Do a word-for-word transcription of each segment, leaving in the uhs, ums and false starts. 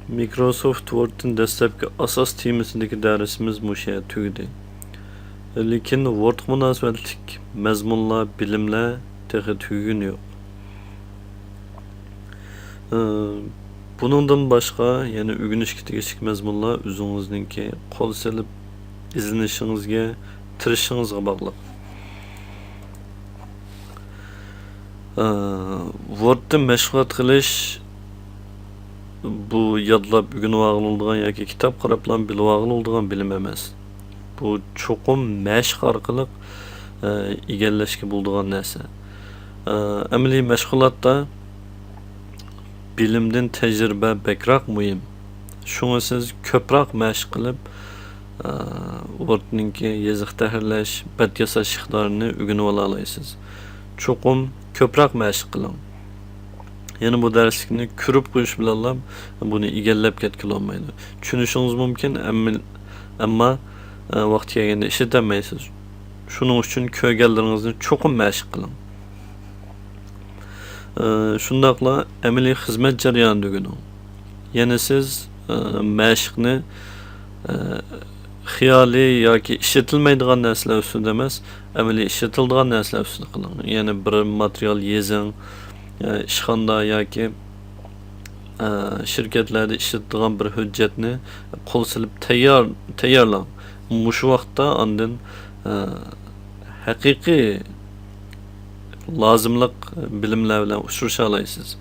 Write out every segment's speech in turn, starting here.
مىكروسوفت ۋوردتىن دەسلەپكى ئاساس تېمىسىدىكى دەرسىمىز مۇشۇ يەردە تۈگىدى. لېكىن ۋوردقا مۇناسىۋەتلىك مەزمۇنلار، بىلىملەر تېخى تۈگىگىنى يوق. ئى، بۇنىڭدىن باشقا يەنە ئۆگىنىشكە تېگىشلىك مەزمۇنلار ئۆزىڭىزنىڭكى قول سېلىپ ئىزدىنىشىڭىزگە، تىرىشىشىڭىزغا باغلىق. ئى، ۋوردتا مەشغۇلات قىلىش بۇ يادلاپ ئۆگىنىۋالغىلى بولىدىغان ياكى كىتاب قاراپلا بىلىۋالغىلى بولىدىغان بىلىم ئەمەس. بۇ چوقۇم مەشىق ئارقىلىق، ئى، ئىگىلەشكە بولىدىغان نەرسە. ئى، ئەمەلىي مەشغۇلاتتا بىلىمدىن تەجرىبە بەكرەك مۇھىم. شۇڭا سىز كۆپرەك مەشىق قىلىپ، ئى، ۋوردنىڭكى يېزىق تەھرىرلەش، بەت ياساش ئىقتىدارىنى ئۆگىنىۋالالايسىز. چوقۇم كۆپرەك مەشىق قىلىڭ. يەنە بۇ دەرسلىكنى كۆرۈپ قويۇش بىلەنلا بۇنى ئىگىلەپ كەتكىلى بولمايدۇ. چۈشىنىشىڭىز مۇمكىن، ئەمما، ئەمما، ئە، ۋاقتى كەلگەندە ئىشلىتەلمەيسىز. شۇنىڭ ئۈچۈن كۆرگەنلىرىڭىزنى چوقۇم مەشىق قىلىڭ. ئە، شۇنداقلا ئەمەلىي خىزمەت جەريانىدا ئۆگىنىڭ. يەنى سىز، ئە، مەشىقنى، ئە، خىيالىي ياكى ئىشلىتىلمەيدىغان نەرسىلەر ئۈستىدە ئەمەس، ئەمەلىي ئىشلىتىلىدىغان نەرسىلەر ئۈستىدە قىلىڭ. يەنى بىر ماتېرىيال يېزىڭ، ئە، ئىشخانىدا ياكى، ئە، شىركەتلەردە ئىشلىتىدىغان بىر ھۆججەتنى قول سېلىپ تەييار-، تەييارلاڭ. مۇشۇ ۋاقىتتا ئاندىن، ئە، ھەقىقىي لازىملىق بىلىملەر بىلەن ئۇچرىشالايسىز.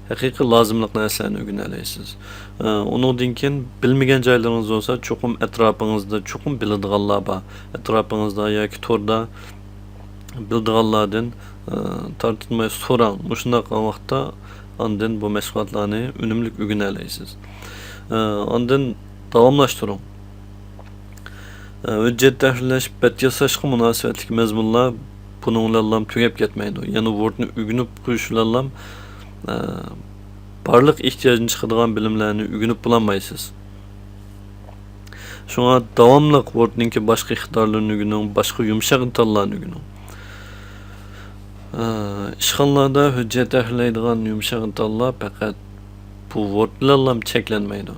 ھەقىقىي لازىملىق نەرسىلەرنى ئۆگىنەلەيسىز. ئە، ئۇنىڭدىن كېيىن بىلمىگەن جايلىرىڭىز بولسا، چوقۇم ئەتراپىڭىزدا چوقۇم بىلىدىغانلار بار. ئەتراپىڭىزدا ياكى توردا بىلىدىغانلاردىن، ئە، تارتىنماي سوراڭ. مۇشۇنداق قىلغان ۋاقىتتا ئاندىن بۇ مەشغۇلاتلارنى ئۈنۈملۈك ئۆگىنەلەيسىز. ئە، ئاندىن داۋاملاشتۇرۇڭ. ھۆججەت تەھرىرلەش، بەت ياساشقا مۇناسىۋەتلىك مەزمۇنلار بۇنىڭ بىلەنلا تۈگەپ كەتمەيدۇ. يەنە ۋوردنى ئۆگىنىپ قويۇش بىلەنلا، ئە، بارلىق ئېھتىياجدىن چىقىدىغان بىلىملەرنى ئۆگىنىپ بولالمايسىز. شۇڭا داۋاملىق ۋوردنىڭكى باشقا ئىقتىدارلىرىنى ئۆگىنىڭ، باشقا يۇمشاق دېتاللارنى ئۆگىنىڭ. ئە، ئىشخانىلاردا ھۆججەت تەھرىرلەيدىغان يۇمشاق دېتاللار پەقەت بۇ ۋورد بىلەنلا چەكلەنمەيدۇ.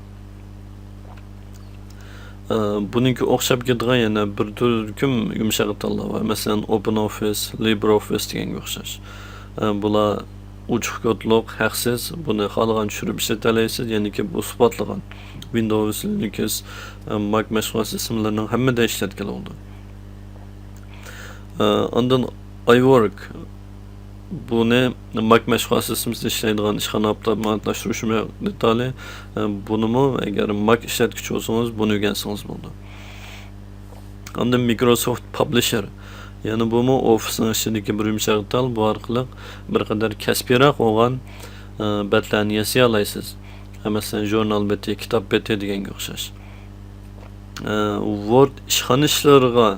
ئە، بۇنىڭكى ئوخشاپ كېتىدىغان يەنە بىر تۈركۈم يۇمشاق دېتاللار بار. مەسىلەن، ئوپېن ئوفىس، لىبرې ئوفىس دېگەنگە ئوخشاش. ئە، بۇلار ئوچۇق كودلۇق، ھەقسىز، بۇنى خالىغان چۈشۈرۈپ ئىشلىتەلەيسىز، يەنىكى بۇ ئىسپاتلىغان. ۋىندوۋس، لىنۇكس، ئە، ماك مەشغۇلات سىستېمىلىرىنىڭ ھەممىدە ئىشلەتكىلى بولىدۇ. ئە، ئاندىن ئايۋورك. بۇنى ماك مەشغۇلات سىستېمىسىدا ئىشلەيدىغان ئىشخانا ئاپتوماتلاشتۇرۇش دېتالى. بۇنىمۇ ئەگەر ماك ئىشلەتكۈچى بولسىڭىز، بۇنى ئۆگەنسىڭىز بولىدۇ. ئاندىن مىكروسوفت پابلىشېر. يەنە بۇمۇ ئوفىسنىڭ ئىچىدىكى بىر يۇمشاق دېتال. بۇ ئارقىلىق بىر قەدەر كەسپىيراق بولغان، ئە، بەتلەرنى ياسىيالايسىز. مەسىلەن، ژۇرنال بېتى، كىتاب بېتى دېگەنگە ئوخشاش. ئە، ۋورد ئىشخانا ئىشلىرىغا،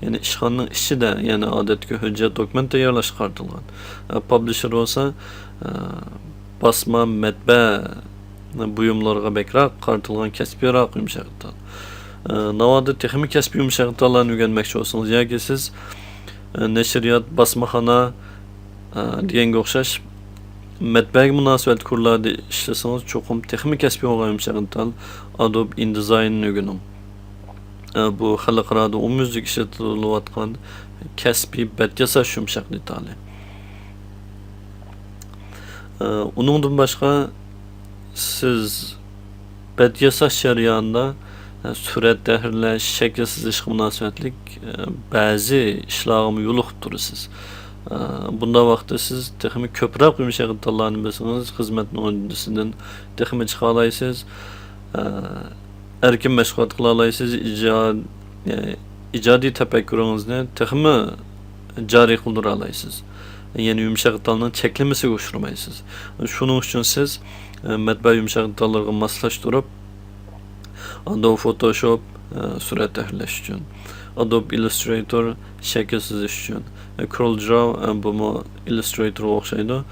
يەنى ئىشخانىنىڭ ئىچىدە، يەنى ئادەتتىكى ھۆججەت، دوكۇمېنت تەييارلاشقا قارىتىلغان. ئە، پابلىشېر بولسا، ئە، باسما، مەتبەئە بۇيۇملىرىغا بەكرەك قارىتىلغان كەسپىيراق يۇمشاق دېتال. ئە، ناۋادا تېخىمۇ كەسپىي يۇمشاق دېتاللارنى ئۆگەنمەكچى بولسىڭىز ياكى سىز، ئە، نەشرىيات، باسمىخانا، ئە، دېگەنگە ئوخشاش مەتبەئەگە مۇناسىۋەتلىك تۈرلەردە ئىشلىسىڭىز، چوقۇم تېخىمۇ كەسپىي بولغان يۇمشاق دېتال ئادوب ئىندىزايننى ئۆگىنىڭ. ئە، بۇ خەلقئارادا ئومۇميۈزلۈك ئىشلىتىلىۋاتقان كەسپىي بەت ياساش يۇمشاق دېتالى. ئە، ئۇنىڭدىن باشقا، سىز بەت ياساش جەريانىدا، ئە، سۈرەت تەھرىرلەش، شەكىل سىزىشقا مۇناسىۋەتلىك، ئە، بەزى ئىشلارغىمۇ يولۇقۇپ تۇرىسىز. ئە، بۇنداق ۋاقىتتا سىز تېخىمۇ كۆپرەك يۇمشاق دېتاللارنى بىلسىڭىز، خىزمەتنىڭ ھۆددىسىدىن تېخىمۇ چىقالايسىز. ئە، ئەركىن مەشغۇلات قىلالايسىز، ئىجاد-، ئىجادىي تەپەككۇرىڭىزنى تېخىمۇ جارى قىلدۇرالايسىز. يەنى يۇمشاق دېتالنىڭ چەكلىمىسىگە ئۇچرىمايسىز. شۇنىڭ ئۈچۈن سىز، ئە، مەتبەئە يۇمشاق دېتاللىرىغا ماسلاشتۇرۇپ، ئادوب فوتوشوپ، ئە، سۈرەت تەھرىرلەش ئۈچۈن، ئادوب ئىللۇسترېيتور شەكىل سىزىش ئۈچۈن، ئە، كورل دراو، ئە، بۇمۇ ئىللۇسترېيتورغا ئوخشايدۇ.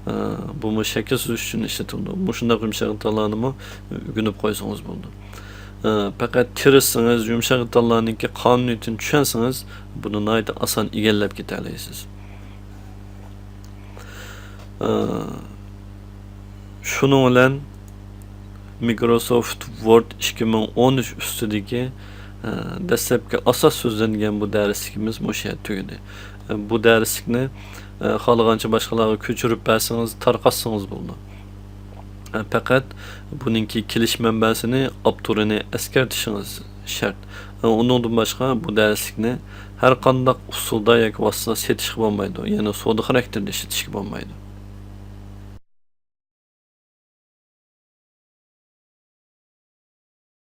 ئە، بۇمۇ شەكىل سىزىش ئۈچۈن ئىشلىتىلىدۇ. مۇشۇنداق يۇمشاق دېتاللارنىمۇ ئۆگىنىپ قويسىڭىز بولىدۇ. ئە، پەقەت تىرىشسىڭىز، يۇمشاق دېتاللارنىڭكى قانۇنىيىتىنى چۈشەنسىڭىز، بۇنى ناھايىتى ئاسان ئىگىلەپ كېتەلەيسىز. ئە، شۇنىڭ بىلەن Microsoft Word ئىككى مىڭ ئون ئۈچ ئۈستىدىكى، ئە، دەسلەپكى ئاساس سۆزلەنگەن بۇ دەرسلىكىمىز مۇشۇ يەردە تۈگىدى. ئە، بۇ دەرسلىكنى، ئە، خالىغانچە باشقىلارغا كۆچۈرۈپ بەرسىڭىز، تارقاتسىڭىز بولىدۇ. ئە، پەقەت بۇنىڭكى كېلىش مەنبەسىنى، ئاپتورىنى ئەسكەرتىشىڭىز شەرت. ئە، ئۇنىڭدىن باشقا بۇ دەرسلىكنى ھەر قانداق ئۇسۇلدا ياكى ۋاسىتىدە سېتىشقا بولمايدۇ، يەنى سودا خاراكتېرىدە ئىشلىتىشكە بولمايدۇ.